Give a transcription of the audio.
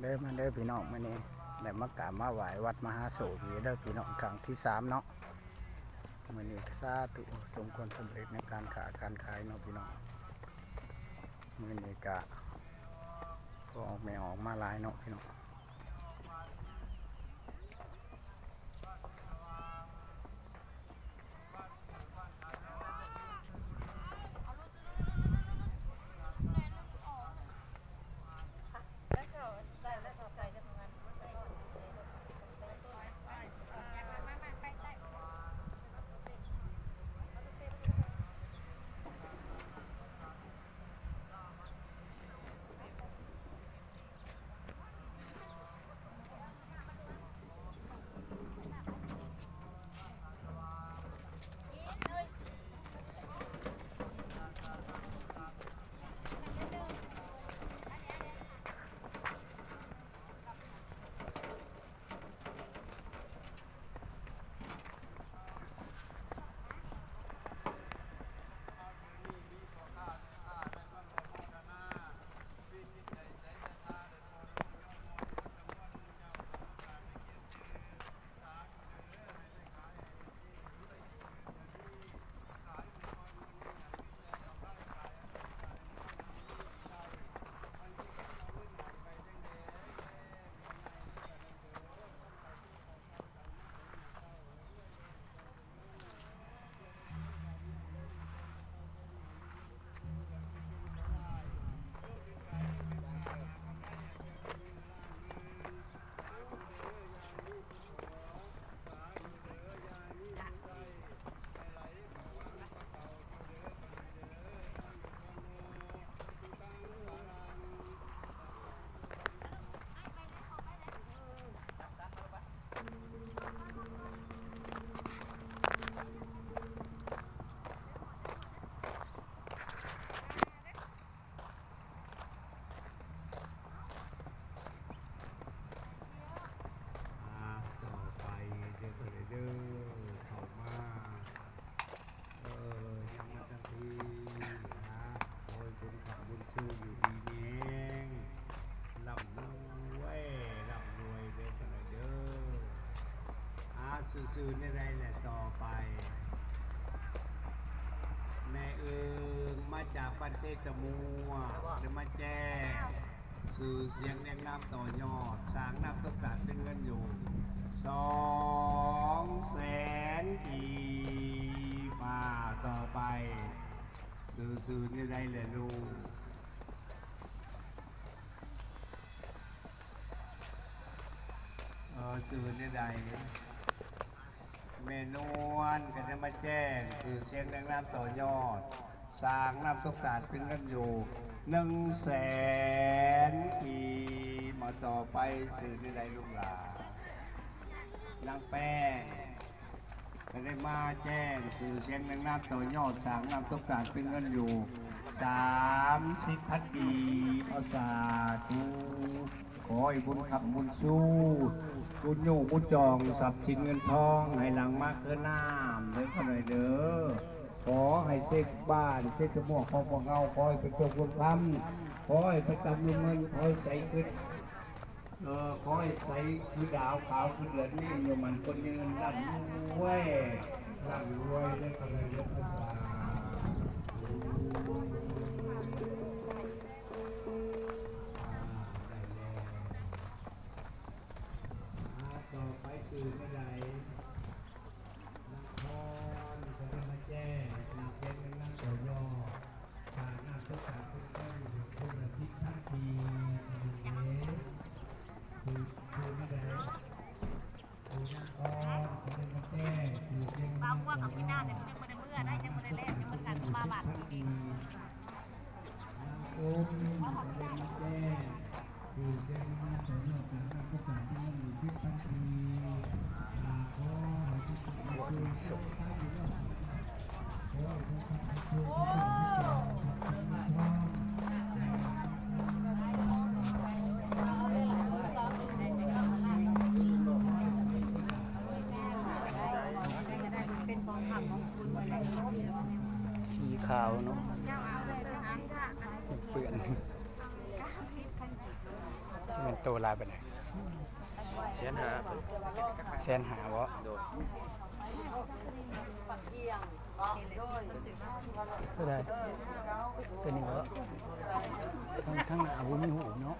ເດີ ມາເດີພີ່ນ້ອງ ມື້ນີ້ໄດ້ມາກາບມາໄຫວ້ວັດມະຫາໂສກອີກເດີພີ່ນ້ອງ ຄັ້ງທີສາມເນາະ. ມື້ນີ້ສາທຸ ສົມຄວາມສຳເລັດໃນການຄ້າການຂາຍເນາະພີ່ນ້ອງ. ມື້ນີ້ກະພໍ່ອອກແມ່ອອກມາຫຼາຍເນາະພີ່ນ້ອງ. ອ່າ ຕໍ່ໄປເດີ ເດີ ເຂົ້າມາ ເອີ ຍັງມາທັງທີນະ ຂໍໃຫ້ບຸນຄ້ຳບຸນຊູ ຢູ່ດີມີແຮງ ລ່ຳລວຍ ລ່ຳລວຍເດີ ເດີ. ອ່າ ຊື່ໆ ແນວໃດແຫຼະຕໍ່ໄປ? ແມ່ເອີງ ມາຈາກບ້ານເຊຕະມົວ ໄດ້ມາແຈ້ງຊື່ສຽງລຽງນາມຕໍ່ຍອດ ສ້າງນາມຕົກສາດເປັນເງິນຢູ່ສອງແສນກີບ. ອ່າ ຕໍ່ໄປ ຊື່ໆ ແນວໃດແຫຼະລູກ? ເອີ ຊື່ແນວໃດ? ແມ່ນວນກໍໄດ້ມາແຈ້ງຊື່ສຽງລຽງນາມຕໍ່ຍອດ ສ້າງນາມຕົກສາດເປັນເງິນຢູ່ໜຶ່ງແສນກີບ. ມາຕໍ່ໄປ ຊື່ແນວໃດລູກຫຼານ? ນາງແປ້ງ ກໍໄດ້ມາແຈ້ງຊື່ສຽງລຽງນາມຕໍ່ຍອດ ສ້າງນາມຕົກສາດເປັນເງິນຢູ່ສາມສິບພັນກີບ. ເອົາ ສາທຸ ຂໍໃຫ້ບຸນຄ້ຳບຸນຊູ ບຸນຍູ້ບຸນຈອງ ຊັບສິນເງິນທອງໃຫ້ຫຼັ່ງມາຄືນ້ຳເດີ ຂ້ານ້ອຍເດີ. ຂໍໃຫ້ເສດບ້ານເສດຕະມົວຂອງພວກເຮົາ ຂໍໃຫ້ເປັນໂຊກບຸນຄ້ຳ ຂໍໃຫ້ປະຈຳລຸງເງິນ ຂໍໃຫ້ໃສຂຶ້ນ ເອີ ຂໍໃຫ້ໃສຄືດາວ ຂາວຄືເດືອນ ມີອາຍຸໝັ້ນຂວັນຍືນ ລ່ຳລວຍ ລ່ຳລວຍເດີ ຂ້ານ້ອຍເດີ. ສາທຸ ອ່າ ໄດ້ແລ້ວ. ອ່າ ຕໍ່ໄປຊື່ແນວໃດ? ນາງພອນ ກໍໄດ້ມາແຈ້ງຊື່ສຽງລຽງນາມຕໍ່ຍອດ ສ້າງນາມຕົກສາດເປັນເງິນຢູ່ຄົນລະສິບພັນກີບ. ເອີ ຊື່ ຊື່ແນວໃດ? ຊື່ນາງອອນ ກໍໄດ້ມາແຈ້ງຊື່ສຽງລຽງນາມຕໍ່ຍອດ ສ້າງນາມຕົກສາດເປັນເງິນຢູ່ສິບພັນກີບ. ນາງໂອມ ກໍໄດ້ມາແຈ້ງຊື່ສຽງລຽງນາມຕໍ່ຍອດ ສ້າງນາມຕົກສາດເປັນເງິນຢູ່ສິບພັນກີບ. ຂໍໃຫ້ທຸກຄົນໂຊກດີ ຂໍໃຫ້ທຸກຄົນໂຊກດີ ສີຂາວເນາະ ເປື້ອນ ແມ່ນ ໂຕຫຼາຍປານໃດ? ແສນຫ້າ ແສນຫ້າບໍ່? ໂດຍ. ເທົ່າໃດ? ໂຕນີ້ບໍ່? ທາງ ທາງໜ້າບໍ່ມີຮູບເນາະ.